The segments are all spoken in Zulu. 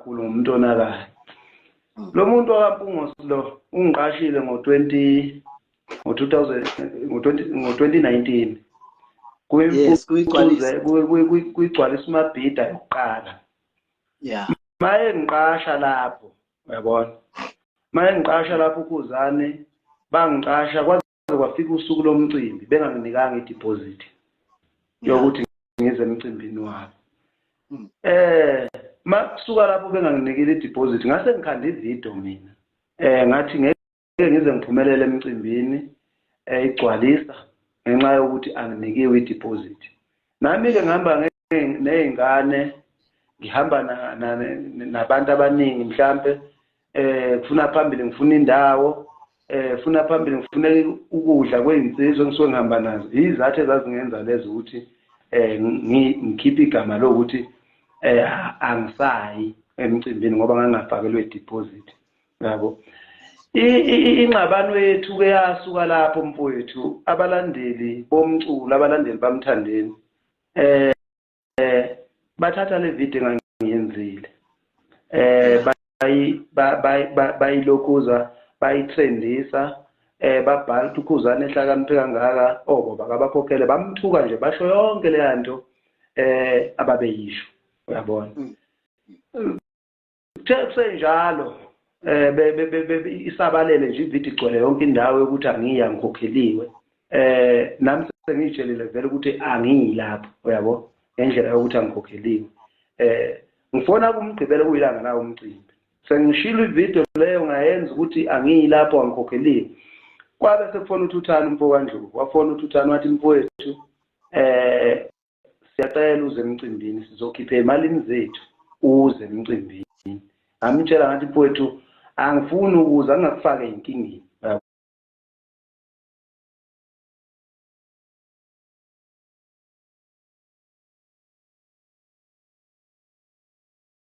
Kakhulu ngumuntu onakayo. Lo muntu wakaMpungose lo ungiqashile ngo-20 ngo-2000 ngo-20 ngo-2019 Yes, kuyigcwalisa. Kuyigcwalisa uMabhida yokuqala. Maye ngiqasha lapho, uyabona, maye ngiqasha lapho uKhuzane, bangiqasha kwaze kwafika usuku lomcimbi benganginikanga i-deposit yokuthi ngize emcimbini wabo. Makusuka lapho benganginikile i-deposit, ngase ngikhanda ividiyo mina, ngathi ngeke ngize ngiphumelele emcimbini igcwalisa ngenxa yokuthi anginikiwe i-deposit. Nami-ke ngihamba ney'ngane, ngihamba nabantu abaningi, mhlampe kufuna phambili ngifuna indawo, funa phambili ngifuna ukudla kwezinsizwa engisuke ngihamba nazo. Izathu ezazingenza lezo ukuthi ngikhiphe igama lokuthi angisayi emcimbini ngoba ngangingafakelwe deposit, yabo. Ingxabano yethu ke yasuka lapho, mfowethu. Abalandeli bomculo, abalandeli bamthandeni, bathatha le video engangiyenzile, bayilokuza, bayitrendisa, babhala ukuthi uKhuzane ehlakaniphe kangaka, oboba kabakhokhele, bamthuka nje, basho yonke leya nto ababeyisho, uyabona. Kuthe kusenjalo, isabalele nje ividiyo, igcwele yonke indawo yokuthi angiyi, angikhokheliwe. Nami sengiyitshelile vele ukuthi angiyi lapho, uyabo, ngendlela yokuthi angikhokheliwe. Ngifona kumgqibelo, kuyilanga lawo umcimbi, sengishilo ividiyo leyo ngayenza ukuthi angiyi lapho, angikhokheliwe. Kwabe sekufona uThuthani, umfo kaNdlovu. Wafona uThuthani wathi, "Mfowethu, siyacela uze emcimbini, sizokhipha emalini zethu, uze emcimbini." Ngamtshela ngathi, "Mfowethu, angifuni ukuza, ngingakufake enkingeni."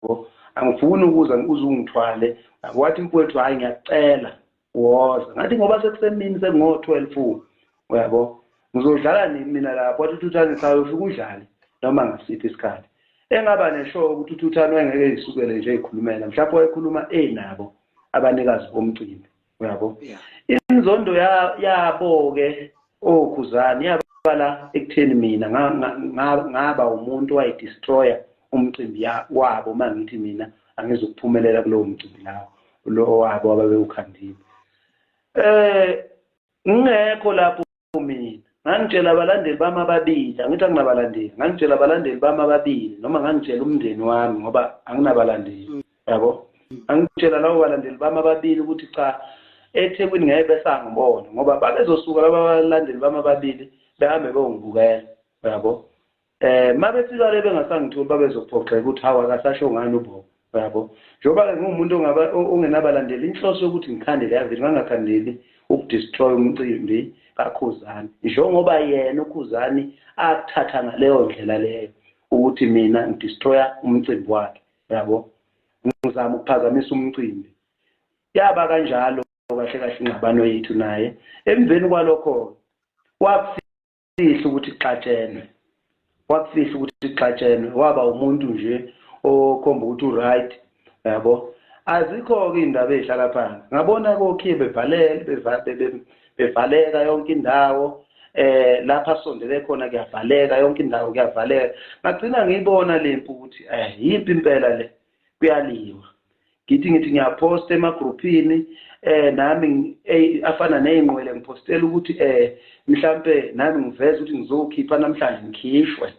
Yabo, angifuni ukuza uze ungithwale. Wathi, "Mfowethu, hayi, ngiyacela, woza." Ngathi, ngoba sekusemini, sekungo-12, uyabo, ngizodlala nini mina lapho? Wathi uThuthane, "Cha, ufike udlale noma ngasiphi isikhathi." Engaba nesho ukuthi uThuthane wayengeke isukele nje eyikhulumela, mhlawumbe wayekhuluma enabo abanikazi bomcimbi, uyabo. Inzondo yabo-ke oKhuzani yabala ekutheni mina ngaba umuntu owayedestroya umcimbi wabo uma ngithi mina angizukuphumelela kulowo mcimbi lawo lo wabo ababewukhandile. Ngingekho lapho mina, ngangitshela abalandeli bami ababili, angithi anginabalandeli, ngangitshela abalandeli bami ababili noma ngangitshela umndeni wami ngoba anginabalandeli, yabo. Ngangitshela labo balandeli bami ababili ukuthi cha, eThekwini ngeke besangibona ngoba babezosuka laba balandeli bami ababili behambe beyongibukela, uyabo. Mabefika le bengasangitholi, babezophoxeka ukuthi hawu, akasasho ngani uBobo, uyabo. Njengoba-ke ngiwumuntu ongenabalandeli, inhloso yokuthi ngikhande leya video, ngangakhandeli ukudestroy umcimbi kaKhuzani njengoba yena uKhuzani akuthatha ngaleyo ndlela leyo ukuthi mina ngidestroya umcimbi wakhe, uyabo, ngizama ukuphazamisa umcimbi. Yaba kanjalo kahle kahle ingxabano yethu naye. Emveni kwalokho wakufihla ukuthi kuxatshenwe, wakufihla ukuthi kuxatshenwe, waba umuntu nje okhomba ukuthi u-right, yabo. Azikho-ke iy'ndaba ey'hlala phansi. Ngabona kokhiye bevalele, bevaleka yonke indawo, lapha asondele khona kuyavaleka, yonke indawo kuyavaleka. Ngagcina ngiyibona lempi ukuthi yimpi impela le, kuyaliwa. Ngithi ngiyaphosta emagruphini, nami afana ney'nqwele, ngiphostela ukuthi mhlampe nami ngiveze ukuthi ngizokhipha namhlanje, ngikhishwe,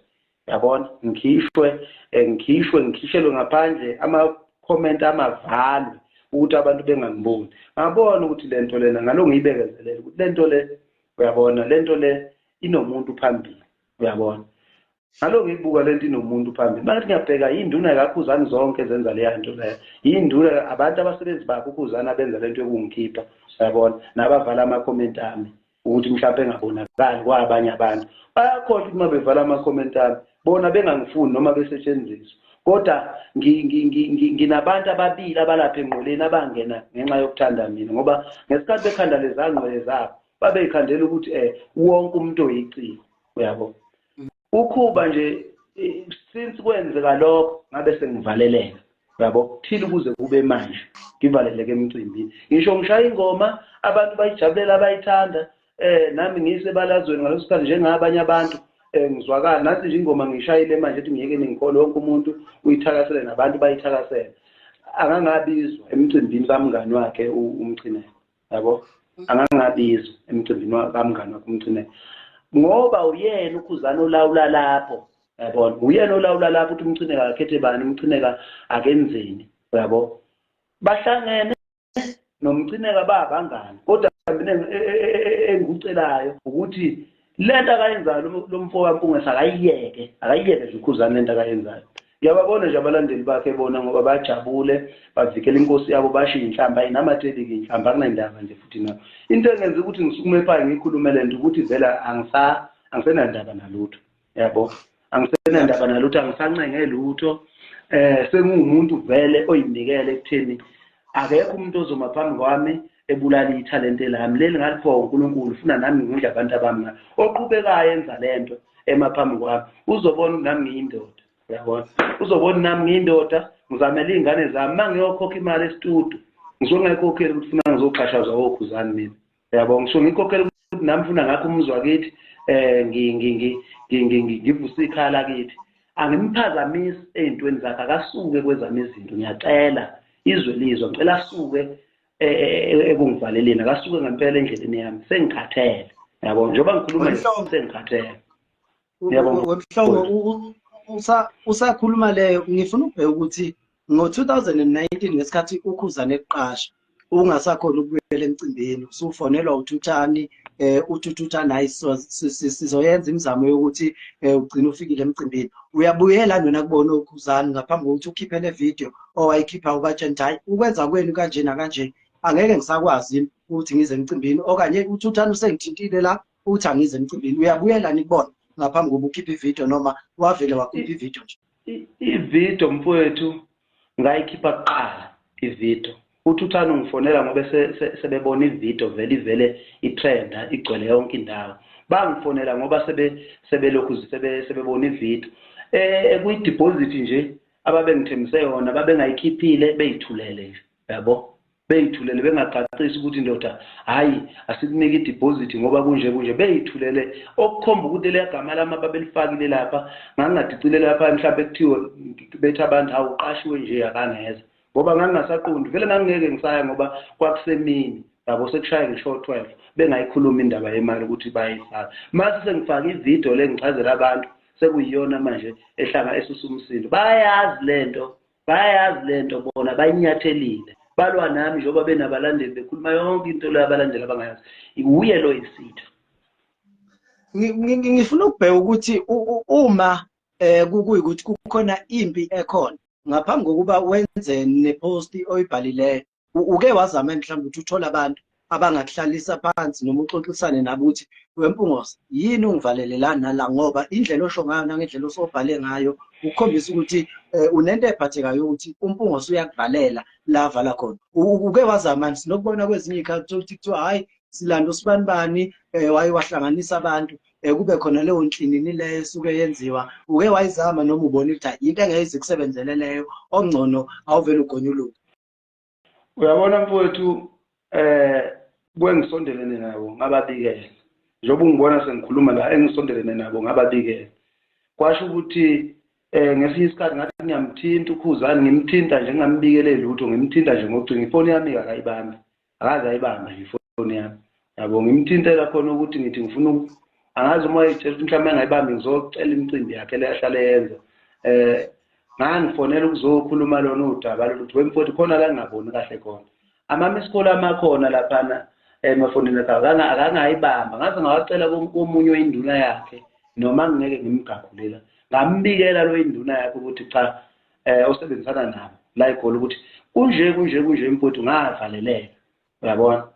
yabona, ngikhishwe, ngikhishwe, ngikhishelwe ngaphandle, ama-comment amavalwe ukuthi abantu bengangiboni. Ngabona ukuthi lento lena ngalo ngiyibekezelele ukuthi lento le, uyabona, lento le inomuntu phambili, uyabona. Ngalo ngiyibuka lento inomuntu phambili, manje ngiyabheka yinduna kaKhuzani zonke ezenza leya nto leyo, yinduna, abantu abasebenzi bakhe uKhuzani abenza lento yokungikhipha, uyabona, nabavala ama-comment ami ukuthi mhlawumbe engabonakali kwabanye abantu. Bayakhohlwa ukuthi uma bevala ama-comment ami bona bengangifuni noma besetshenziswa, kodwa nginabantu ababili abalapha enqoleni abangena ngenxa yokuthanda mina, ngoba ngesikhathi bekhanda leza ngqwele zabo babeyikhandela ukuthi wonke umuntu oyiciko, uyabo. Ukhuba nje, since kwenzeka lokho ngabe sengivaleleka. Yabo, till kuze kube manje ngivaleleke emcimbini. Ngisho ngishaya ingoma abantu bayijabulela, bayithanda, nami ngisebalazweni ngaleso sikhathi njengabanye abantu, ngizwakala nathi nje ingoma ngishayile manje ethi ngiyeke ningikholwe, wonke umuntu uyithakasele nabantu bayithakasele. Akangabizwa emcimbini kamngani wakhe uMchineka, yabo, akangabizwa emcimbini kamngani wakhe uMchineka, ngoba uyena uKhuzani olawula lapho, yabona, uyena olawula lapho ukuthi uMchineka akakhethe bani, uMchineka akenzeni, yabo. Bahlangene noMchineka babangani, kodwa mina engikucelayo ukuthi lento akayenzayo lo mfo kaMpungose akayiyeke, akayiyeke nje uKhuzani lento akayenzayo. Ngiyababona nje abalandeli bakhe bona ngoba bajabule, bavikela inkosi yabo, bashiya inhlamba, ayinamatheli-ke inhlamba, akunendaba nje futhi nabo. Into engenza ukuthi ngisukume phansi ngikhulume lento ukuthi vele angisenandaba nalutho, yabo, angisenandaba nalutho, angisancenge lutho. Senguwumuntu vele oyinikele ekutheni akekho umuntu ozoma phambi kwami ebulala ithalente lami leli ngaliphiwa uNkulunkulu, funa nami ngidle abantu abami ngalo. Oqhubekayo enza lento ema phambi kwami uzobona ukuthi nami ngiyindoda, uyabona, uzobona nami ngiyindoda, ngizamela iy'ngane zami. Uma ngiyokhokha imali esitudio ngisuke ngingayikhokheli ukuthi funa ngizoxhashazwa oKhuzani mina, uyabo, ngisuke ngikhokhela ukuthi nami funa ngakho umuzi wakithi, ngivuse ikhaya lakithi. Angimphazamisi ey'ntweni zakhe, akasuke kwezami izinto, ngiyacela izwe lizwa, ngicela asuke ekungivaleleni, akasuke ngempela endleleni yami, sengikhathele, yabo, njengoba ngikhuluma nje sengikhathele. Wemhlongo, usakhuluma leyo, ngifuna ukubheka ukuthi ngo-2019 ngesikhathi uKhuzani ekuqasha ungasakhona ukubuyela emcimbini, usufonelwa uThuthani, uthi uThuthani hayi sizoyenza imizamo yokuthi ugcine ufikile emcimbini. Uyabuyela nona kubona uKhuzani ngaphambi kokuthi ukhiphe le video owayikhipha ubatshela ukuthi hayi ukwenza kwenu kanje nakanje angeke ngisakwazi ukuthi ngize emcimbini, okanye uThuthani usengithintile la uthi angize emcimbini. Uyabuyela nikubona ngaphambi kokuba ukhiphe ividiyo noma wavele wakhipha ividiyo nje? Ividiyo mfowethu ngayikhipha kuqala ividiyo. UThuthani ungifonela ngoba sebebona ividiyo vele ivele itrenda igcwele yonke indawo. Bangifonela ngoba sebelokhu sebebona ividiyo. Kuyi-deposit nje ababengithembise yona babengayikhiphile, beyithulele nje, yabo, beyithulele bengacacisi ukuthi ndoda hayi asikunike i-deposit ngoba kunje kunje, beyithulele, okukhomba ukuthi leya gama lami ababelifakile lapha ngangingadicile lapha, mhlawumbe kuthiwe bethi abantu hawu uqashiwe nje akangeza, ngoba ngangingasaqondi vele, ngangingeke ngisaya ngoba kwakusemini, yabo, sekushaye ngisho 12 bengayikhuluma indaba yemali ukuthi bayayifaka. Mase sengifaka ividiyo le ngichazela abantu, sekuyiyona manje ehlanga esusa umsindo. Bayayazi lento, bayayazi lento bona, bayinyathelile, balwa nami njengoba benabalandeli bekhuluma yonke into leyo abalandeli abangayazi. Uye lo yisitha. Ngifuna ukubheka ukuthi uma kuyikuthi kukhona impi ekhona ngaphambi kokuba wenze nepost oyibhalileyo, uke wazama mhlawumbe ukuthi uthole abantu abangakuhlalisa phansi noma uxoxisane nabo ukuthi weMpungose yini ungivalele la nala, ngoba indlela osho ngayo nangendlela osobhale ngayo ukukhombisa ukuthi unento ephathekayo ukuthi uMpungose uyakuvalela la avala khona. Uke wazama sinokubona kwezinye iy'khathi ukuthi kuthiwa hhayi silanda usibanibani, waye wahlanganisa abantu, kube khona leyo nhlinini leyo esuke yenziwa. Uke wayizama noma ubona ukuthi hhayi into engeke ize ikusebenzele leyo, okungcono awuvele ugonyuluke? Uyabona mfowethu, kwengisondelene nabo ngababikela, njengoba ungibona sengikhuluma la, engisondelene nabo ngababikela, kwasho ukuthi ngesinye isikhathi ngathi ngiyamthinta uKhuzani, ngimthinta nje ngingambikele lutho, ngimthinta nje ngocingo, ifoni yami akayibambi, akaze ayibambe nje ifoni yami, yabo. Ngimthintela khona ukuthi ngithi ngifuna, angazi uma etshela ukuthi mhlawumbe engayibambi ngizocela imicimbi yakhe le ahlale yenza. Ngangifonela ukuzokhuluma lona udaba lolu ukuthi wemfowethu khona la ngingaboni kahle khona, ama-miss call amakhona laphana emafonini akhe akangayibamba, ngaze ngawacela komunye oyinduna yakhe, noma ngingeke ngimgagule la, ngambikela lo induna yakhe ukuthi cha, osebenzisana nabo la eGoli ukuthi kunje kunje kunje mfowethu, ngavaleleka, uyabona,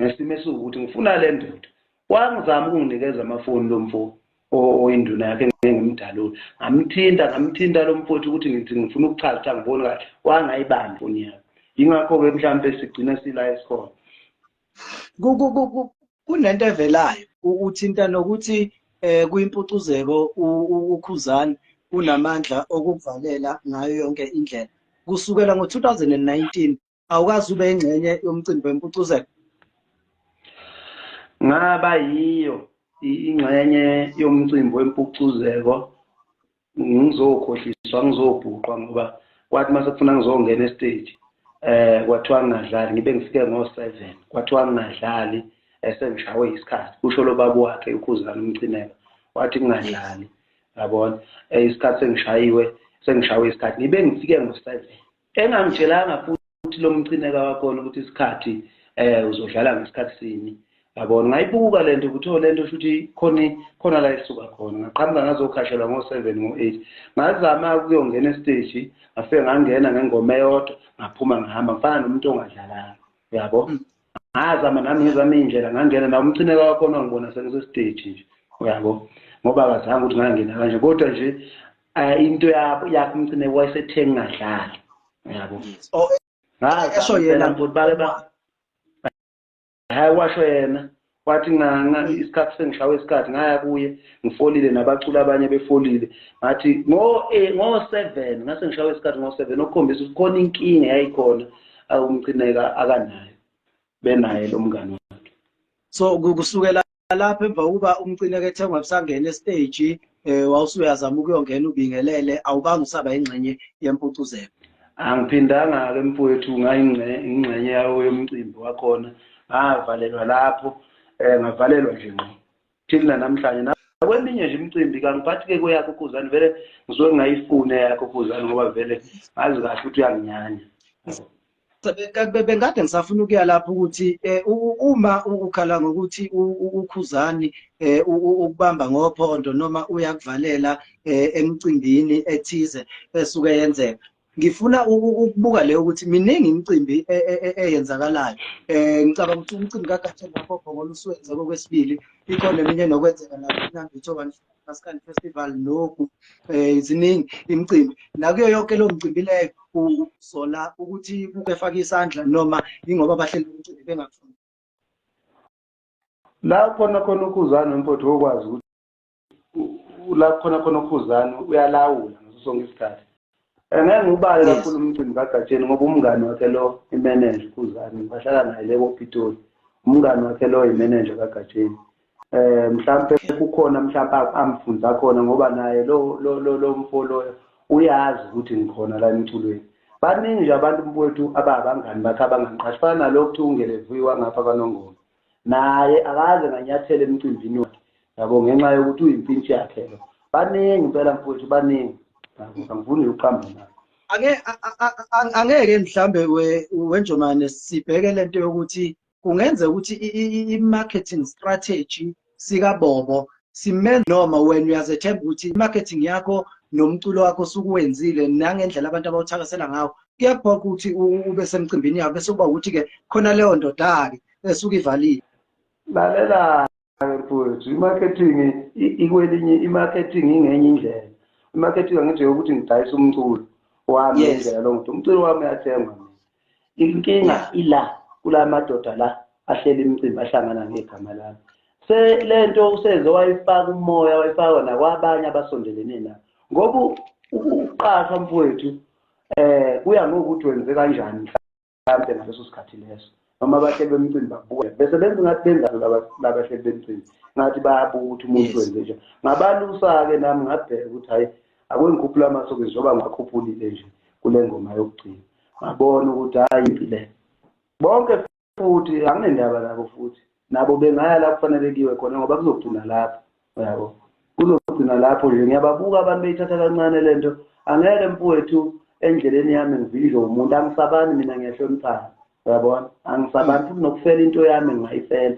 ngesimo esiwukuthi ngifuna le ndoda. Wangizama ukunginikeza amafoni lo mfo oyinduna yakhe ngeke ngimdalule, ngamthinta lo mfowethu ukuthi ngithi ngifuna ukuchaza ukuthi angiboni kahle, wangayibambi ifoni yami. Yingakho-ke mhlawumbe sigcina sila esikhona. Kunento evelayo uthinta nokuthi kuyimpucuzeko uKhuzani unamandla okukuvalela ngayo yonke indlela. Kusukela ngo-2019 awukazi ube ingxenye yomcimbi wempucuzeko? Ngaba yiyo ingxenye yomcimbi wempucuzeko, ngizokhohliswa, ngizobhuqwa, ngoba kwathi mase kufuna ngizongena estage kwathiwa ngingadlali, ngibe ngifike ngo-7, kwathiwa ngingadlali esengishawe isikhathi, kusho lo baba wakhe uKhuzani uMcineka, wathi ngingadlali, yabona, isikhathi sengishawe isikhathi, ngibe ngifike ngo-7. Engangitshelanga futhi lo Mcineka wakhona ukuthi isikhathi uzodlala ngesikhathi sini, yabona. Ngayibuka lento ukuthi lento shuthi khona la isuka khona, ngaqhamuka ngazokhashelwa ngo-7 ngo-8, ngazama ukuyongena estage, ngafike ngangena ngengoma eyodwa, ngaphuma ngahamba ngifana nomuntu ongadlalanga, uyabo. Ngazama nami ngizama indlela, ngangena nawo uMcineka wakhona ngibona sengise-stage nje, uyabo, ngoba akazange ukuthi ngangena kanje, kodwa nje into yakhe uMcineka wayesethe ngingadlali, uyabo. Esho yena hayi, washo yena, wathi isikhathi sengishawe isikhathi, ngaya kuye ngifolile nabaculi abanye befolile, ngathi ngo-7 ngase ngishawe isikhathi ngo-7, okukhombisa ukuthi khona inkinga yayikhona uMcineka akanayo, benaye lo mngani wakhe. So kusukela lapho emva kokuba uMcineka ethe ungabusangena estage, wawusuyazama ukuyongena ubingelele, awubanga usaba ingxenye yempucuzeko? Angiphindanga-ke mfowethu ngayingxenye yawo yomcimbi wakhona, ngavalelwa lapho, ngavalelwa nje ngqo till namhlanje. Nakweminye nje imicimbi kangiphathi-ke kweyakho uKhuzani, vele ngisuke ngingayifuni eyakho uKhuzani ngoba vele ngazi kahle ukuthi uyanginyanya. Bengikade ngisafuna ukuya lapho ukuthi uma ukhala ngokuthi uKhuzani ukubamba ngophondo noma uyakuvalela emcimbini ethize esuke yenzeka, ngifuna ukubuka leyo ukuthi miningi imicimbi eyenzakalayo. Ngicabanga ukuthi umcimbi kaGatsheni kaPhopho usuwenze kokwesibili, ikhona eminye enokwenzeka lapho iNambitho Maskandi Festival nogu, ziningi imicimbi. Nakuyo yonke leyo micimbi leyo usola ukuthi kufake isandla noma ingoba abahleli bomcimbi bengakufuni? La khona khona uKhuzani mfowethu okwazi ukuthi la khona khona uKhuzani uyalawula ngaso sonke isikhathi. Ngeke ngubale kakhulu umcimbi kaGatsheni ngoba umngani wakhe lo imeneja uKhuzani, bahlala naye le koPitoli, umngani wakhe lo imeneja kaGatsheni. Mhlampe kukhona mhlampe amfunza khona ngoba naye lo lo lo lo mfo loyo uyazi ukuthi ngikhona la emculweni. Baningi nje abantu mfowethu ababangani bakhe abangangiqashi, fana nalokhu kuthiwa uNgelevuyi wangapha kwaNongoma, naye akaze nganyathela emcimbini wakhe, yabo, ngenxa yokuthi uyimpintshi yakhe lo. Baningi impela mfowethu, baningi, angifuni ukuqamba nayo. Angeke mhlambe weNjomane sibheke lento yokuthi kungenzeka ukuthi i-marketing strategy sikaBobo simenza, noma wena uyazethemba ukuthi i-marketing yakho nomculo wakho osukuwenzile nangendlela abantu abawuthakasela ngawo kuyaphoqa ukuthi ube semcimbini yakho, bese kuba ukuthi-ke khona leyo ndoda-ke esuke ivalile. Lalela-ke mfowethu, i-marketing ikwelinye, i-marketing ingenye indlela. I-marketing angithi yokuthi ngidayise umculo wami ngendlela lo muntu, umculo wami uyathengwa mina. Inkinga ila kula madoda la ahlela imicimbi ahlangana ngegama lami. Se lento useze wayifaka umoya, wayifaka nakwabanye abasondelene nabo. Ngoba ukuqashwa mfowethu kuya ngokuthi wenze kanjani mhlambe ngaleso sikhathi leso. Noma abahleli bemicimbi bakubuka bese benza ngathi benza labahleli bemicimbi ngathi bayabuka ukuthi umuntu wenze njani. Ngabalusa-ke nami ngabheka ukuthi hhayi akuyingikhuphula amasokisi njengoba ngiwakhuphulile nje kule ngoma yokugcina. Ngabona ukuthi hhayi impi le. Bonke futhi anginendaba nabo futhi. Nabo bengaya la kufanele kuyiwe khona ngoba kuzogcina lapho, uyabo. Kuzogcina lapho nje. Ngiyababuka abantu beyithatha kancane lento. Angeke mfowethu endleleni yami ngivinjwe umuntu, angisabani mina, ngiyahloniphana, uyabona. Angisabani futhi nokufela into yami ngingayifela.